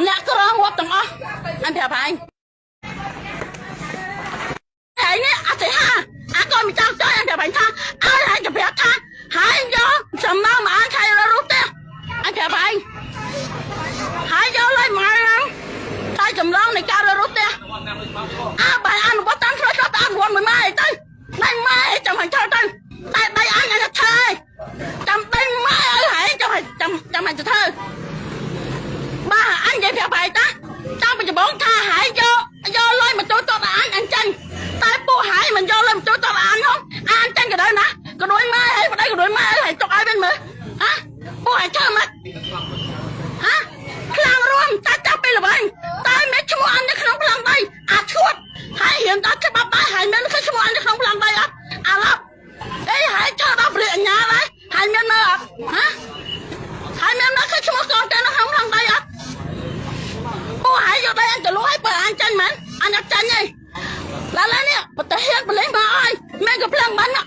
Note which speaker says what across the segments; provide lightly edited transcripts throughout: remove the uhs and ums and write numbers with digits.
Speaker 1: អ្នកក្រងាប់ទាំងអស់អញប្រាប់ឯងឯងនេះអត់ទេហាអាកូនមិនចង់ចុយអញប្រាប់ឯងថាឲ្យឯងទៅប្រាប់ថាហើយយកចំណងមកអញថៃរូបទេអញប្រាប់ឯងហើយយកលុយមកហ្នឹងថៃចម្លងនៃការរូបទេអើបើអនុវត្តតាមផ្លូវច្បាប់អនុវត្តមួយម៉ែទៅដេញម៉ែចាំឲ្យធ្វើទៅតែដៃអញអញធ្វើចាំដេញម៉ែឲ្យហើយចាំឲ្យចាំចាំឲ្យធ្វើបាទអញនិយាយប្រាប់ឯងតាតាមពីដំបងថាហើយយកយកលុយមកចូលតតអញអញចាញ់តែពួកហើយមិនយកលុយមកចូលតតអញហ៎អញចាញ់ក៏ដែរណាក៏ដូចម៉ែហើយប្តីក៏ដូចម៉ែហើយទុកឲ្យវិញមើលហ៎ពួកហើយធ្វើម៉េចហ៎ខ្លាំងរួមតែចាប់ពីល្បែងតែមិនឈ្មោះអញនៅក្នុងប្លង់ដីអាឈួតហើយរៀនដល់ច្បាប់ដែរហើយមានឃើញឈ្មោះអញនៅក្នុងប្លង់ដីអត់អាឡប់អីហើយចូលដល់ព្រះអញ្ញាដែរហើយមាននៅអត់ហ៎ហើយមាននៅឃើញឈ្មោះកូនតែនៅក្នុងប្លង់ដីអត់ពួកហើយយកដីអញទៅលក់ឲ្យបើអញចាញ់មែនអញអត់ចាញ់ទេឡាឡានេះប្រទេសហ៊ានប្រលេងមកអើយមានកំភ្លើងបាញ់មក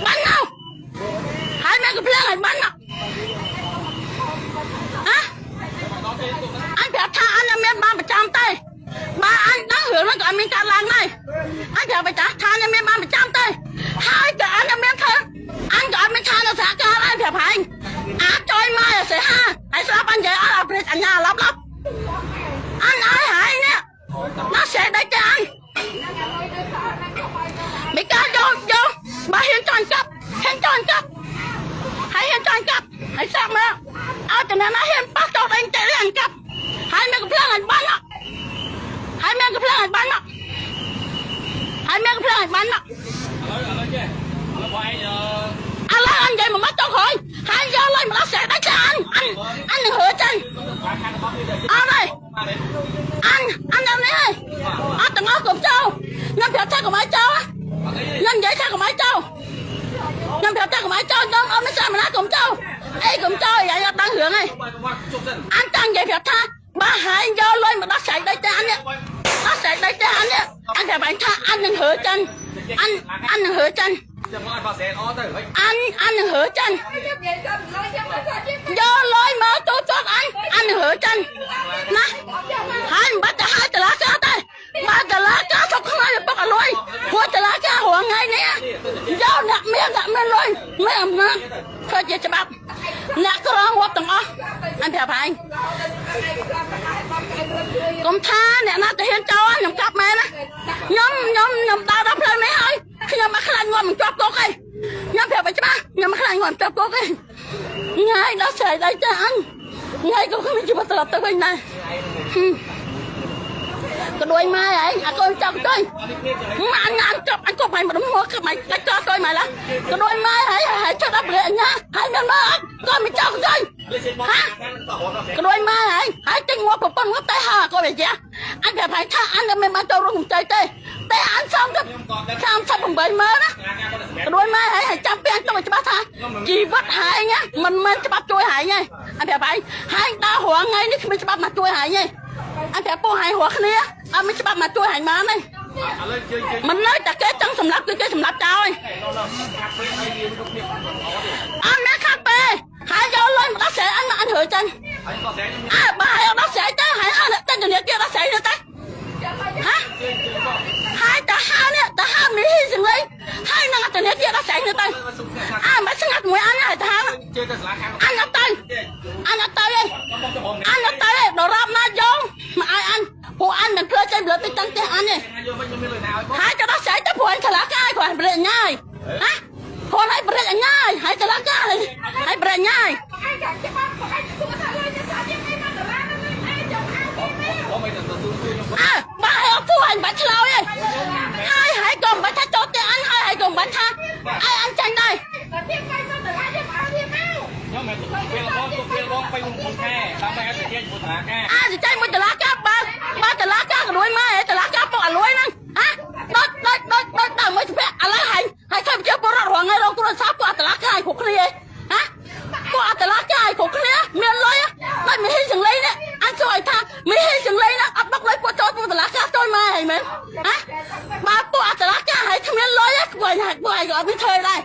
Speaker 1: បាញ់មកហើយមានកំភ្លើងឲ្យបាញ់មកហ៎អញប្រាប់ថាអញអត់មានបានប្រចាំទេបើអញដឹងរឿងហ្នឹងក៏អត់មានការឡើងដែរអញប្រាប់ទៅថាអញអត់មានបានប្រចាំទេហើយក៏អញអត់មានធ្វើអញក៏អត់មានថានៅសហការដែរប្រាប់ឯងអាចចុយមកឲ្យសេហាហើយស្រាប់អញនិយាយអត់អត់ព្រិចអញ្ញាឡប់ឡប់អញឲ្យហើយនេះណាសេដេចទេអញមិនការយកយកបើហ៊ានចង់ចាប់ហ៊ានចង់ចាប់ហើយហ៊ានចង់ចាប់ហើយសាក់មកឲ្យតំណាហ៊ានប៉ះចោលអញចេះអញចាប់ហើយមានកំភ្លើងអញបាញ់មកហើយមានកំភ្លើងអញបាញ់មកហើយមានកំភ្លើងអញបាញ់មក
Speaker 2: ឥឡូវចេះឥឡូវបងឯង
Speaker 1: ឥឡូវអញនិយាយមួយម៉ាត់ចុងក្រោយហើយយកលុយមកដោះស្រាយដាច់ចាអញអញអញនឹងរើចាញ់អត់ទេអញអញដល់នេះហើយអត់ទាំងអស់កុំចូលខ្ញុំប្រាប់ថាកុំឲ្យចូលខ្ញុំនិយាយថាកុំឲ្យចូលខ្ញុំប្រាប់ថាកុំឲ្យចូលខ្ញុំអត់មានសារណាកុំចូលអីកុំចូលឯងអត់ដឹងរឿងទេអញចង់និយាយប្រាប់ថាបើហើយយកលុយមកដោះស្រាយដាច់ចាអញនេះដោះស្រាយដាច់ចាអញនេះអញប្រាប់ឯងថាអញនឹងរើចាញ់អញអញនឹងរើចាញ់
Speaker 2: ចាំមកអត់បោះសែនអត់ទៅហើយ
Speaker 1: អញអញនឹងរើចាញ់យកលុយមកទូទាត់អញអញនឹងរើចាញ់ណាហើយមិនបាច់ទៅឲ្យតឡាការទេបើតឡាការសុកខ្មែរពុកអលុយព្រោះតឡាការរាល់ថ្ងៃនេះយកអ្នកមានអ្នកមានលុយមានអំណាចធ្វើជាច្បាប់អ្នកក្រងាប់ទាំងអស់អញប្រាប់ឯងកុំថាអ្នកណាទៅហ៊ានចូលខ្ញុំកាប់មែនណាខ្ញុំខ្ញុំខ្ញុំដើរដល់ផ្លូវនេះហើយខ្ញុំមកខ្លាចងាប់មិនជាប់គុកទេខ្ញុំប្រាប់ឲ្យច្បាស់ខ្ញុំមកខ្លាចងាប់មិនជាប់គុកទេថ្ងៃដល់ស្រីដៃចាអញថ្ងៃក៏គ្មានជីវិតត្រឡប់ទៅវិញដែរក៏ដូចម៉ែឯងអាកូនចង់ទៅម៉ាអញអញចាប់អញគប់ឲ្យម្ដុំមកគឺមិនដាច់ចោលទៅម៉ែឡាក៏ដូចម៉ែហើយហើយចុះដល់ព្រះអញ្ញាហើយមានមកអត់ក៏មិនចង់ទៅហាក៏ដូចម៉ែឯងហើយទិញងាប់ប្រពន្ធងាប់តែហើក៏វាយ៉ាអញប្រាប់ឲ្យថាអញមិនបានចូលរួមកម្ចីទេតែអញសំទៅ38ម៉ឺនណាក៏ដូចម៉ែហើយហើយចាំពីអញទៅឲ្យច្បាស់ថាជីវិតហើយណាមិនមែនច្បាប់ជួយហើយទេអញប្រាប់ឯងហើយដល់រាល់ថ្ងៃនេះគ្មានច្បាប់មកជួយហើយទេអញប្រាប់ពួកហើយរាល់គ្នាអត់មានច្បាប់មកជួយហើយបានទេ
Speaker 2: ឥឡូវជើង
Speaker 1: មិននៅតែគេចង់សម្លាប់គឺគេសម្លាប់ចោលហើយ
Speaker 2: ខាត់ពេកហើយវាគ្រប់គ្នា
Speaker 1: អត់មានខាត់ពេហើយយកលុយមកដោះស្រាយអញមកអញរើចាញ់
Speaker 2: ហើយក៏សែន
Speaker 1: អើបើហើយដោះស្រាយទៅហើយហើយតែធនាគារដោះស្រាយទៅហ៎ហើយតើហៅនេះតើហៅមីហ៊ីសង្លីហើយនឹងធនាគារដោះស្រាយទៅអើមិនស្ងាត់មួយអញហើយតើហៅ
Speaker 2: ជើងទៅសាលាខាង
Speaker 1: អញអត់ទៅអញអត់ទៅទេអញអត់ទៅទេដល់រាប់ណាយកមកឲ្យអញពួកអញមិនភ្លើចេញលើទីតាំងផ្ទះអញទេ
Speaker 2: យកវិញខ្ញុំមានលុយណាឲ្យបង
Speaker 1: ហើយទៅដោះស្រាយទៅព្រោះអញឆ្លាកាយព្រោះអញប្រេញហើយហ៎ព្រោះអញប្រេញហើយហើយឆ្លាកាយហើយប្រេញហើយ
Speaker 2: បងមិនទៅទូជួយខ្ញុំ
Speaker 1: អើបើឲ្យអត់ធ្វើអញបាច់ឆ្លើយទេហើយហើយក៏មិនបាច់ថាចូលផ្ទះអញហើយហើយក៏មិនបាច់ថាឲ្យអញចាញ់ដែរ
Speaker 2: ខ្ញុំមិនពេលបងទូពេលបងไปមុនខែតាមតែឲ្យទៅជាមួយសាលាការ
Speaker 1: អើទៅចាញ់មួយតឡាការបើបើតឡាការក៏រួយមកហ៎តឡាការពុកអាលួយហ្នឹងហ៎ដូចដូចដូចដូចដល់មួយស្ពាក់ឥឡូវហើយហើយឃើញប្រជាពលរដ្ឋរងថ្ងៃរងគ្រោះសាពួកអតឡាការឲ្យគ្រប់គ្នាហ៎ពួកអតឡាការឲ្យគ្រប់គ្នាមានលុយដូចមីហ៊ីសង្លីនេះអញជួយឲ្យថាមីហ៊ីសង្លីហ្នឹងអត់បុកលុយពួកចូលពួកតឡាការចូលមកហីមែនហ៎បើពួកអតឡាការឲ្យគ្មានលុយពួកឯងពួកឯងក៏អត់មានធ្វើដែរ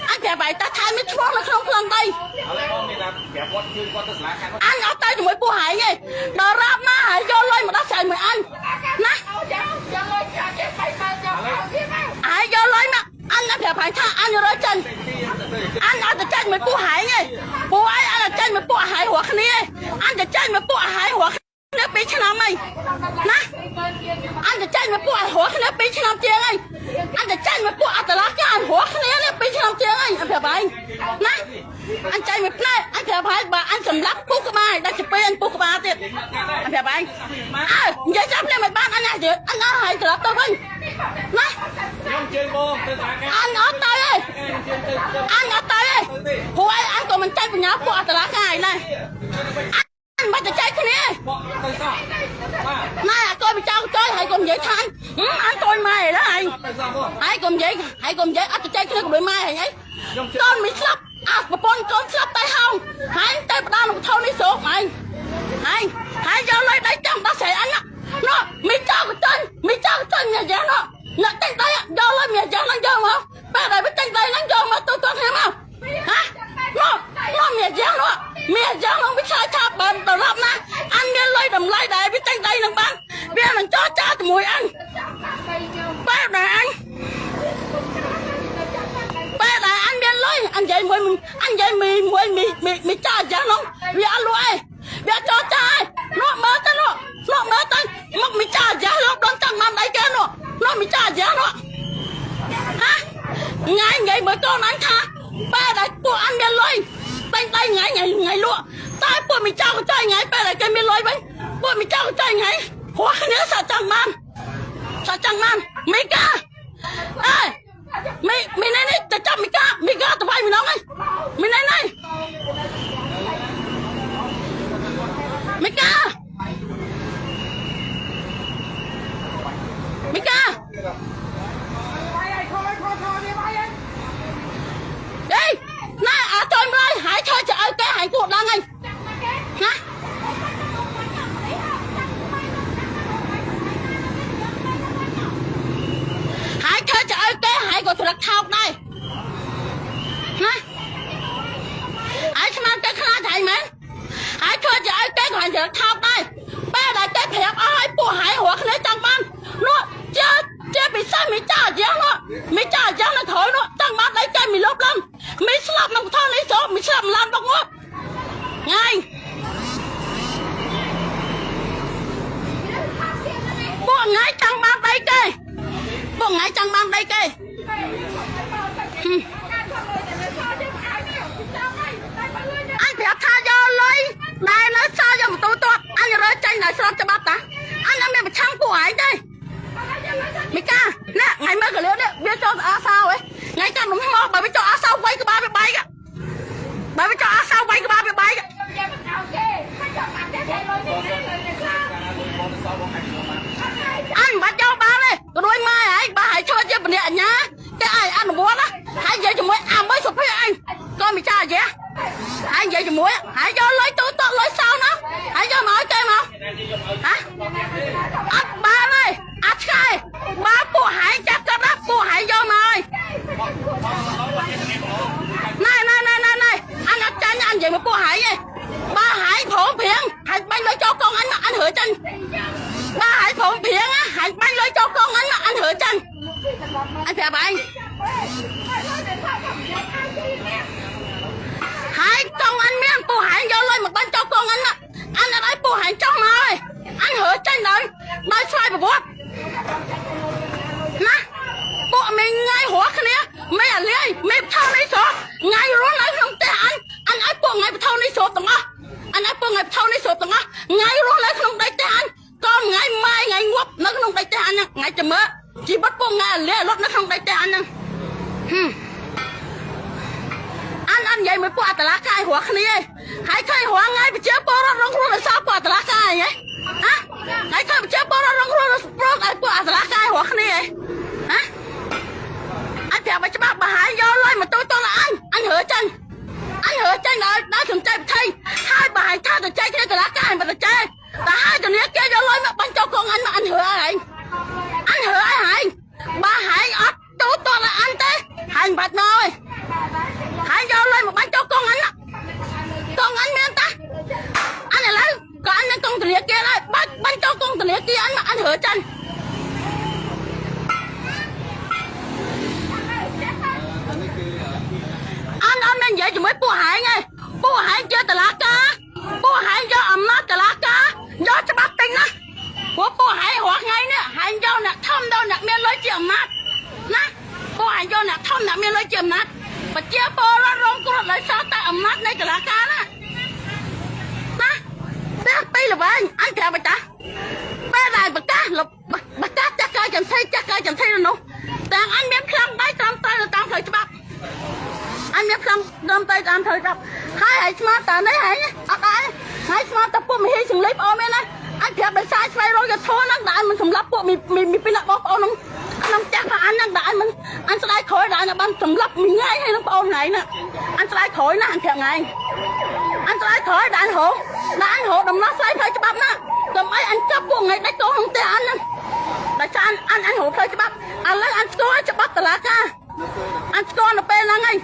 Speaker 1: អញប្រាប់ឯងតាថៃមានឈ្មោះនៅក្នុងប្លង់ដី
Speaker 2: ឥឡូវបងមានថាប្រាប់គាត់ជួយគាត់ទៅសាលាខាង
Speaker 1: អញអត់ទៅជាមួយពួកហែងទេដល់រាប់ណាហើយ ហើយណាអញទៅចាញ់មកពួកឲ្យរស់គ្នា2ឆ្នាំជាងហើយអញទៅចាញ់មកពួកអត្តលាការរស់គ្នានេះ2ឆ្នាំជាងហើយអញប្រាប់ឯងណាអញចាញ់មួយផ្នែកអញប្រាប់ហើយបើអញសម្លាប់ពុះក្បាលដល់ទៅពេលអញពុះក្បាលទៀតអញប្រាប់ឯងអើនិយាយចាប់នេះមិនបានអញអញអត់ឲ្យត្រឡប់ទៅវិញណា
Speaker 2: ខ្ញុំជើងបងទៅសាការ
Speaker 1: អញអត់ទៅទេអញអត់ទៅទេព្រោះអញក៏មិនចាញ់បញ្ញាពួកអត្តលាការឯណាអញមិនទៅចែកគ្នា
Speaker 2: ទៅសោះ
Speaker 1: ណែអាកូនមិនចង់ចុយហើយកុំនិយាយថាអញតូនម៉ែឡើយហើយកុំនិយាយហើយកុំនិយាយអត់ទៅចែកគ្នាក៏ដូចម៉ែហើយកូនមិនស្លាប់អាប្រពន្ធកូនស្លាប់តែហោងហើយទៅផ្ដល់នឹងថោនេះស្រុកឯងហើយហើយយកលុយដៃចាំដោះស្រាយអញនោះមិនចង់ចាញ់មិនចង់ចាញ់យ៉ាងនោះអ្នកតែងដៃយកលុយមានយ៉ាងហ្នឹងយកមកបែរតែតែងដៃហ្នឹងយកមកទៅទៅគ្នាមកហានោះនោះមានយ៉ាងនោះមានយ៉ាងនោះវាឆ្លើយថាបានត្រឡប់ណាអញមានលុយតម្លៃដែរវាតែងដៃនឹងបានវានឹងចរចាជាមួយអញបែរដែរអញបែរដែរអញមានលុយអញនិយាយមួយអញនិយាយមីមួយមីមីចាយ៉ាងនោះវាអត់លក់ឯងវាចរចាឯងនោះមើលទៅនោះនោះមើលទៅមកមីចាយ៉ាងលោកដល់ចាំបានដៃគេនោះនោះមីចាយ៉ាងនោះហាថ្ងៃនិយាយមើលកូនអញថាបែរដែរពួកអញមានលុយតែងដៃថ្ងៃថ្ងៃថ្ងៃលក់តែពួកមីចៅចៃថ្ងៃពេលដែលគេមានលុយវិញពួកមីចៅចៃថ្ងៃហួសគ្នាសាចាំងបានសាចាំងបានមីកាអើមីមីនេះនេះទៅចាប់មីកាមីកាទៅវាយមីនងហ្នឹងមីនេះនេះមីកាមីកាអេណែអាចុយម្ល៉េះហើយធ្វើជាឲ្យគេហើយគួរដឹងហើយណាហើយធ្វើជាឲ្យគេហើយក៏ត្រឹកថោកដែរណាហើយស្មានគេខ្លាចហើយមែនហើយធ្វើជាឲ្យគេក៏ហើយត្រឹកថោកដែរពេលដែលគេប្រាប់អស់ហើយពួកហើយរស់គ្នាចង់បាននោះជាជាពិសេសមីចាយ៉ាងនោះមីចាយ៉ាងនៅក្រោយនោះចង់បានដៃគេមីលុបឡើងមីស្លាប់ក្នុងថនេះចូលមីស្លាប់ឡានបុកងាប់ថ្ងៃពួកថ្ងៃចង់បានដៃគេពួកថ្ងៃចង់បានដៃគេអញប្រាប់ថាយកលុយដែលនៅសល់យកមកទូទាត់អញរើចេញដល់ស្របច្បាប់តាអញអត់មានប្រឆាំងពួកឯងទេមីកាណែថ្ងៃមើលកលៀននេះវាចូលអាសោឯងថ្ងៃចាំនំមកបើវាចូលអាសោវៃក្បាលវាបែកបើវាចូលអាសោវៃក្បាលវាបែកអញមិនបាច់យកបានទេក៏ដូចម៉ែឯងបើឲ្យធ្វើជាបរិញ្ញាគេឲ្យអនុវត្តណាហើយនិយាយជាមួយអាមួយសុភ័ក្រអញក៏មិនចាយ៉ាហើយនិយាយជាមួយហើយយកលុយទូតលុយសោណាហើយយកមកឲ្យគេមកហ៎អត់បានទេអត់ឆ្កែបើពួកហែងចាប់កាត់ណាពួកហែងយកមកហើយណែណែណែណែណែអញអត់ចាញ់អញនិយាយមកពួកហែងទេបើហែងព្រមព្រៀងហែងបាញ់លុយចូលកងអញមកអញរើចាញ់បើហែងព្រមព្រៀងហែងបាញ់លុយចូលកងអញមកអញរើចាញ់អញប្រាប់ឯងហើយកងអញមានពួកហែងយកលុយមកបាញ់ចូលកងអញមកអញអត់ឲ្យពួកហែងចោះមកទេអញរើចាញ់ដោយដោយស្វ័យប្រវត្តិណាពួកមីថ្ងៃរស់គ្នាមីអាលាយមីថោនេះស្រុកថ្ងៃរស់នៅក្នុងផ្ទះអញអញឲ្យពួកថ្ងៃបថោនេះស្រុកទាំងអស់អញឲ្យពួកថ្ងៃបថោនេះស្រុកទាំងអស់ថ្ងៃរស់នៅក្នុងដីផ្ទះអញក៏ថ្ងៃម៉ែថ្ងៃងាប់នៅក្នុងដីផ្ទះអញថ្ងៃចាំមើលជីវិតពួកថ្ងៃអាលាយលត់នៅក្នុងដីផ្ទះអញហ្នឹងអញអញនិយាយមួយពួកអត្តលាកាយរស់គ្នាហើយឃើញរស់ថ្ងៃប្រជាពលរដ្ឋរងគ្រោះដោយសារពួកអត្តលាកាយហ៎ហ៎ហើយឃើញប្រជាពលរដ្ឋរងគ្រោះព្រមឲ្យពួកអត្តលាកាយរស់គ្នាហ៎ហ៎អញប្រាប់ឲ្យច្បាស់បើហើយយកលុយមកទូទៅអញអញរើចាញ់អញរើចាញ់ដល់ដល់សំចៃប្រថៃហើយបើហើយថាទៅចែកគ្នាតឡាកាយមិនទៅចែកតែហើយតនេះគេយកលុយមកបាញ់ចូលកងអញមកអញរើឲ្យអញរើឲ្យហើយបើហើយអត់ទូទៅអញទេហើយមិនបាច់មកទេហើយយកលុយមកបាញ់ចូលកងអញកងអញមានតាអញឥឡូវក៏អញមានកងធនាគារដែរបាច់បាញ់ចូលកងធនាគារអញមកអញរើចាញ់អញអត់មាននិយាយជាមួយពួកហែងទេពួកហែងជាតឡាការពួកហែងយកអំណាចតឡាការយកច្បាប់ទិញណា ប្រជាពលរដ្ឋរងគ្រោះដោយសារតែអំណាចនៃតុលាការណាណាផ្ទះពីរល្វែងអញប្រាប់ឲ្យតាពេលដែលប្រកាសប្រកាសចាស់កាយចន្ទថៃចាស់កាយចន្ទថៃនៅនោះទាំងអញមានខ្លាំងដៃត្រឹមត្រូវទៅតាមផ្លូវច្បាប់អញមានខ្លាំងត្រឹមត្រូវតាមផ្លូវច្បាប់ហើយឲ្យស្មាតតានេះហើយអត់ដែរហើយស្មាតតាពួកមហិសង្លីប្អូនមានណាអញប្រាប់ដោយសារស្វែងរកយធនហ្នឹងដែលអញមិនសម្លាប់ពួកមីមីពីរអ្នកបងប្អូនហ្នឹងក្នុងផ្ទះរបស់អញហ្នឹងដែលអញមិនអញស្ដាយក្រោយដែលអញបានសម្លាប់មួយថ្ងៃហើយនឹងប្អូនថ្ងៃហ្នឹងអញស្ដាយក្រោយណាស់អញប្រាប់ថ្ងៃអញស្ដាយក្រោយដែលអញរកដែលអញរកដំណោះស្រាយផ្លូវច្បាប់ណាកុំអីអញចាប់ពួកថ្ងៃដាច់កោក្នុងផ្ទះអញហ្នឹងដោយសារអញអញរកផ្លូវច្បាប់ឥឡូវអញស្គាល់ច្បាប់តុលាការអញស្គាល់នៅពេលហ្នឹងហើយ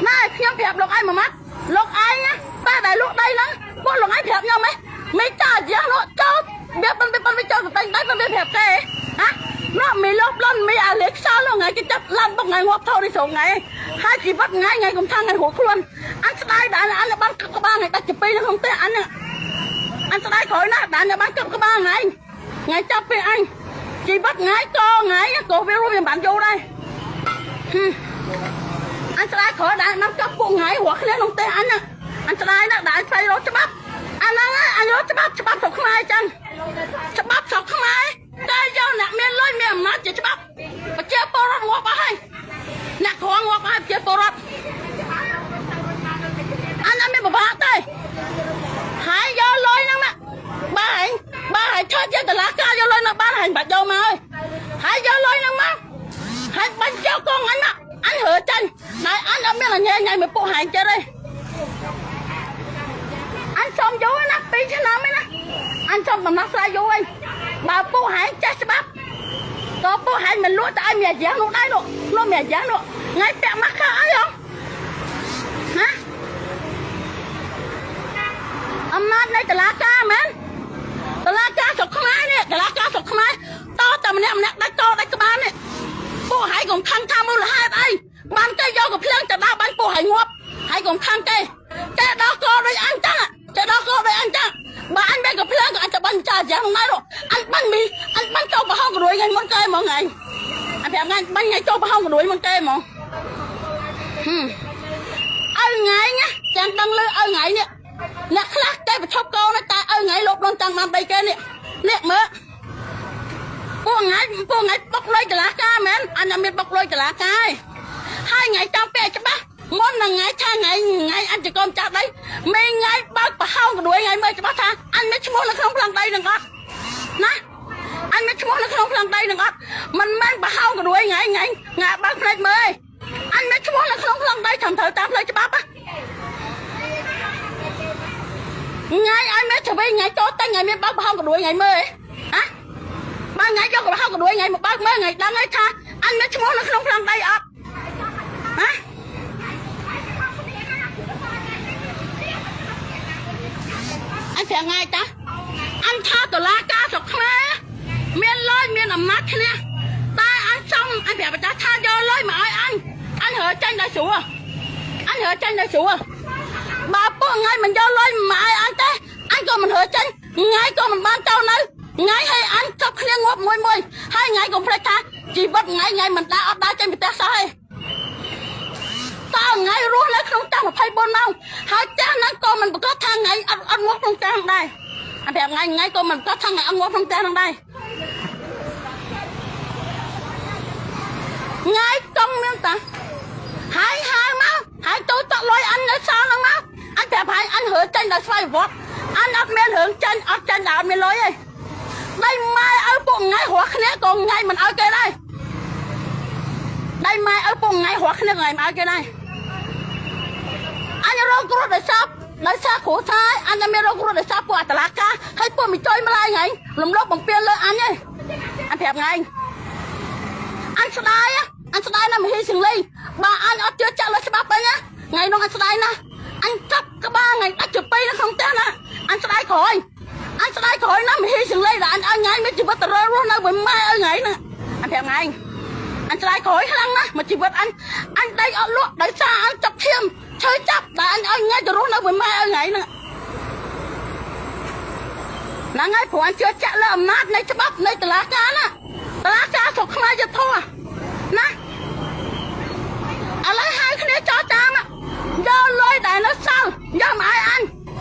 Speaker 1: ណែខ្ញុំប្រាប់លោកឯងមួយម៉ាត់លោកឯងណាតែដែលលក់ដីហ្នឹងពួកលោកឯងប្រាប់ខ្ញុំហ៎មិនចាយ៉ាងនោះចូលវាប៉ុនវាប៉ុនវាចូលទៅតែមិនវាប្រាប់គេហ៎នោះមីលោបលន់មីអាលេខ្សោលោកថ្ងៃគេចាប់ឡាន់បុកថ្ងៃងាប់ថោនេះស្រុកថ្ងៃហើយជីវិតថ្ងៃថ្ងៃកុំថាថ្ងៃរស់ខ្លួនអញស្ដាយដែលអញបានកាប់ក្បាលថ្ងៃដាច់ចពីនៅក្នុងផ្ទះអញអញស្ដាយក្រោយណាស់ដែលបានកាប់ក្បាលថ្ងៃថ្ងៃចាប់ពីអញជីវិតថ្ងៃកថ្ងៃក៏វារួមវាមិនបានយូរដែរអញស្ដាយក្រោយដែលបានកាប់ពួកថ្ងៃរស់គ្នាក្នុងផ្ទះអញអញស្ដាយណាស់ដែលស្វែងរកច្បាប់អាហ្នឹងអញរកច្បាប់ច្បាប់ស្រុកខ្មែរចឹងច្បាប់ស្រុកខ្មែរតែយកអ្នកមានលុយមានអំណាចជាច្បាប់ប្រជាពលរដ្ឋងាប់អស់ហើយអ្នកក្រងាប់ហើយប្រជាពលរដ្ឋអញអត់មានពិបាកទេហើយយកលុយហ្នឹងណាបើឯងបើឯងឆាត់យកតឡាការយកលុយនៅបានហើយបាច់យកមកហើយហើយយកលុយហ្នឹងមកហើយបាញ់យកកងអញមកអញរើចាញ់តែអញអត់មានអញញ៉ៃមួយពួកហែងចិត្តទេអញសុំយូរណា2ឆ្នាំឯណាអញសុំដំណោះស្រាយយូរឯងបើពួកហែងចេះច្បាប់ក៏ពួកហែងមិនលក់តែឲ្យមានយ៉ាងនោះដែរនោះនោះមានយ៉ាងនោះថ្ងៃពាក់ម៉ាស់ខោអីហ៎ណាអំណាចនៃតឡាការមែនតឡាការស្រុកខ្មែរនេះតឡាការស្រុកខ្មែរតតែម្នាក់ម្នាក់ដាច់កដាច់ក្បាលនេះពួកហែងកុំខឹងថាមូលហេតុអីបានគេយកកំភ្លើងទៅដាក់បាញ់ពួកហែងងាប់ហែងកុំខឹងគេគេដល់កដូចអញចឹងគេដល់កដូចអញចឹងបើអញមានកំភ្លើងក៏អញទៅបាញ់ចាយ៉ាងហ្នឹងដែរអញបាញ់មីអញបាញ់ចូលប្រហោងក្រួយថ្ងៃមុនគេហ្មងថ្ងៃអញប្រាប់ថ្ងៃបាញ់ថ្ងៃចូលប្រហោងក្រួយមុនគេហ្មងហឹមឲ្យថ្ងៃណាចាំដឹងលឺឲ្យថ្ងៃនេះអ្នកខ្លះគេប្រឈប់កូនតែឲ្យថ្ងៃលោបលន់ចង់បានដីគេនេះនេះមើលពួកថ្ងៃពួកថ្ងៃបុកលុយតឡាការមែនអញអត់មានបុកលុយតឡាការទេហើយថ្ងៃចាំពាក់ច្បាស់មុននឹងថ្ងៃថាថ្ងៃថ្ងៃអញជាកូនចាស់ដីមេថ្ងៃបើកប្រហោងក្រួយថ្ងៃមើលច្បាស់ថាអញមានឈ្មោះនៅក្នុងប្លង់ដីនឹងអត់ណាអញមានឈ្មោះនៅក្នុងប្លង់ដីនឹងអត់មិនមែនប្រហោងក្រួយថ្ងៃថ្ងៃថ្ងៃបើកភ្នែកមើលអញមានឈ្មោះនៅក្នុងប្លង់ដីត្រឹមត្រូវតាមផ្លូវច្បាប់ថ្ងៃឲ្យមេឆ្វេងថ្ងៃចូលតែថ្ងៃមានបើកប្រហោងក្រួយថ្ងៃមើលហ៎បើថ្ងៃយកប្រហោងក្រួយថ្ងៃមកបើកមើលថ្ងៃដឹងហើយថាអញមានឈ្មោះនៅក្នុងប្លង់ដីអត់ហ៎អញប្រាប់ថ្ងៃតាអញថាតឡាការស្រុកខ្មែរមានលុយមានអំណាចគ្នាតែអញចង់អញប្រាប់តាថាយកលុយមកឲ្យអញអញរើចាញ់ដល់ស្រួលអញរើចាញ់ដល់ស្រួលបើពួកថ្ងៃមិនយកលុយមកឲ្យអញទេអញក៏មិនរើចាញ់ថ្ងៃក៏មិនបានទៅនៅថ្ងៃឲ្យអញចាប់គ្នាងាប់មួយមួយហើយថ្ងៃកុំភ្លេចថាជីវិតថ្ងៃថ្ងៃមិនដើរអត់ដើរចេញពីផ្ទះសោះទេតើថ្ងៃរស់នៅក្នុងផ្ទះ24ម៉ោងហើយផ្ទះហ្នឹងក៏មិនប្រកាសថាថ្ងៃអត់អត់ងាប់ក្នុងផ្ទះហ្នឹងដែរអញប្រាប់ថ្ងៃថ្ងៃក៏មិនប្រកាសថាថ្ងៃអត់ងាប់ក្នុងផ្ទះហ្នឹងដែរថ្ងៃចង់មានតាហើយហៅមកហើយទូតក់លុយអញនៅសល់ហ្នឹងមកអញប្រាប់ហើយអញរើចេញដល់ស្វ័យវត្តអញអត់មានរឿងចេញអត់ចេញដល់អត់មានលុយទេដៃម៉ែឲ្យពួកថ្ងៃរស់គ្នាក៏ថ្ងៃមិនឲ្យគេដែរដៃម៉ែឲ្យពួកថ្ងៃរស់គ្នាថ្ងៃមិនឲ្យគេដែរអញរងគ្រោះដោយសារគ្រួសារអញមានរងគ្រោះដោយសារពួកអតឡាការហើយពួកមីចុយម្លាយថ្ងៃលំលោភបំពានលើអញទេអញប្រាប់ថ្ងៃអញស្ដាយអញស្ដាយណាស់មហិសង្លីបើអញអត់ជឿចាក់លើច្បាប់អីណាថ្ងៃនោះអញស្ដាយណាស់អញចាប់ក្បាលថ្ងៃដាច់ចពីនៅក្នុងផ្ទះណាអញស្ដាយក្រោយអញស្ដាយក្រោយណាស់មហិសង្លីដែលអញឲ្យថ្ងៃមានជីវិតទៅរស់នៅមួយម៉ែឲ្យថ្ងៃណាអញប្រាប់ថ្ងៃអញស្ដាយក្រោយខ្លាំងណាស់មួយជីវិតអញអញដេកអត់លក់ដោយសារអញចាប់ឈាមឈើចាប់ដែលអញឲ្យថ្ងៃទៅរស់នៅមួយម៉ែឲ្យថ្ងៃហ្នឹងហ្នឹងហើយព្រោះអញជឿចាក់លើអំណាចនៃច្បាប់នៃតឡាការណាតឡាការស្រុកខ្មែរយុទ្ធធម៌ណា ឥឡូវហៅគ្នាចោលតាមយកលុយដែលនៅសល់យកមកឲ្យអញ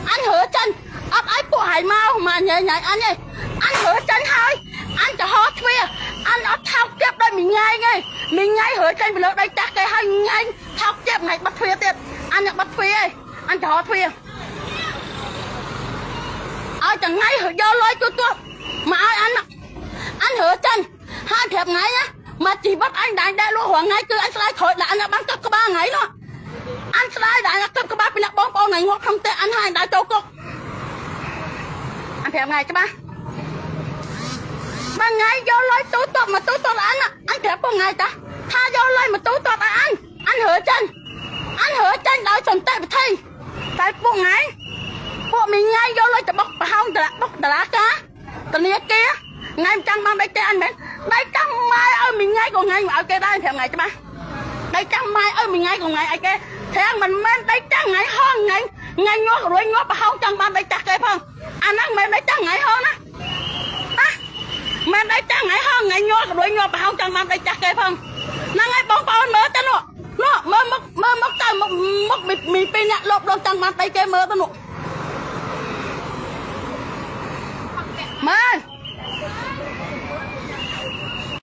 Speaker 1: អញរើចិនអត់ឲ្យពួកហៃមកមកញ៉ៃញ៉ៃអញទេអញរើចិនហើយអញទៅហោទ្វាអញអត់ថោកទៀតដូចមួយថ្ងៃទេមួយថ្ងៃរើចេញពីលើដីចាស់គេហើយថ្ងៃថោកទៀតថ្ងៃបិទទ្វាទៀតអញបិទទ្វាឯងអញទៅហោទ្វាឲ្យថ្ងៃយកលុយទូទាត់មកឲ្យអញអញរើចិនហើយប្រាប់ថ្ងៃណាមកជីវិតអញដែលដែលលក់រាល់ថ្ងៃគឺអញស្ដាយក្រោយដាក់អញបានកាប់ក្បាលថ្ងៃនោះអញស្ដាយដែលកាប់ក្បាលពីអ្នកបងប្អូនថ្ងៃងាប់ក្នុងផ្ទះអញហើយដែលចូលគុកអញប្រាប់ថ្ងៃច្បាស់មួយថ្ងៃយកលុយទូទាត់មកទូទាត់អញអញប្រាប់ពួកថ្ងៃតាថាយកលុយមកទូទាត់ឲ្យអញអញរើចិនអញរើចិនដោយសន្តិវិធីតែពួកថ្ងៃពួកមួយថ្ងៃយកលុយទៅបុកប្រហោងតបុកតឡាការធនាគារថ្ងៃមិនចាំបានដីទេអញមែនដីចាំម៉ែឲ្យមួយថ្ងៃក៏ថ្ងៃមកឲ្យគេដែរប្រាប់ថ្ងៃច្បាស់ដីចាំម៉ែឲ្យមួយថ្ងៃក៏ថ្ងៃឲ្យគេទាំងមិនមែនដីចាំថ្ងៃហងថ្ងៃថ្ងៃងាប់រួយងាប់ប្រហោងចង់បានដីចាស់គេផងអាហ្នឹងមិនមែនដីចាំថ្ងៃហងណាណាមិនដីចាំថ្ងៃហងថ្ងៃងាប់រួយងាប់ប្រហោងចង់បានដីចាស់គេផងហ្នឹងហើយបងប្អូនមើលទៅនោះនោះមើលមុខមើលមុខទៅមុខមុខមីពីរអ្នកលោបលងចង់បានដីគេមើលទៅនោះមើល